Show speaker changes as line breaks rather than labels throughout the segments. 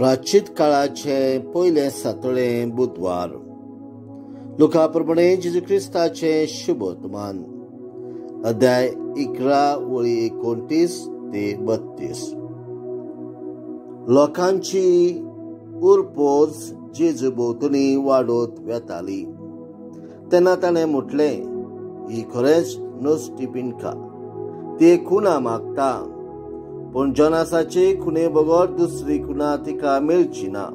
प्राचीत काळाचे पयले सातोळे बुधवार. लुका प्रमाणे जेजू क्रिस्ताचे शुभवर्तमान, अध्याय 11 वळी 29 ते 32. लोकांची उरपोज जेजू भोंवतणी वाडत वेताली तेन्ना ताणें म्हटलें, ही खरेंच नुस्ती पिंडका, ती खुणा मागता, पूण जोनासाची खुणे बगर दुसरी खुणा तिका मेळची ना.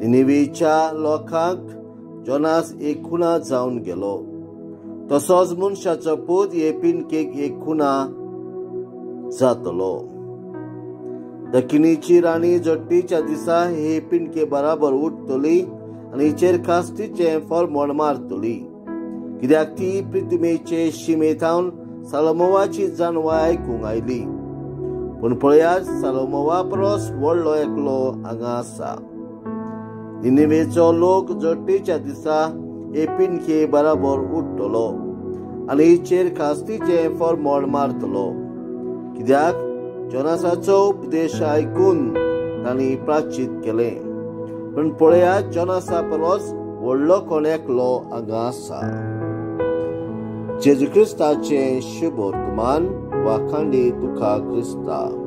निनिवेच्या लोकांक जोनास एक खुणा जावन गेलो, तसोच मनशाचो पूत हे पिंडकेक एक खुणा जातलो. दक्षिणेची राणी जट्टीच्या दिसा हे पिंडके बराबर उठतली आनी हिचेर खास्तीचें फॉर्मोण मारतली, कित्याक ती पृथ्वीचे शिमेथावन सालोमोवाची जाणवाय आयकूंक आयली. पूण पळयात, सालोमोवा परस व्हडलो एकलो हांगा आसा. निनिवेचो लोक जट्टीच्या दिसा हे पिंडके बराबर उठतलो आनी हिचेर खास्तीचें फॉर्मोण मारतलो, कित्याक जोनासाचो उपदेश आयकून तांणी प्राचीत केलें. पूण पळयात, जोनासा परस व्हडलो कोण एकलो हांगा आसा. जेजू क्रिस्ताचें शुभवर्तमान. वाखांडी तुका क्रिस्ता.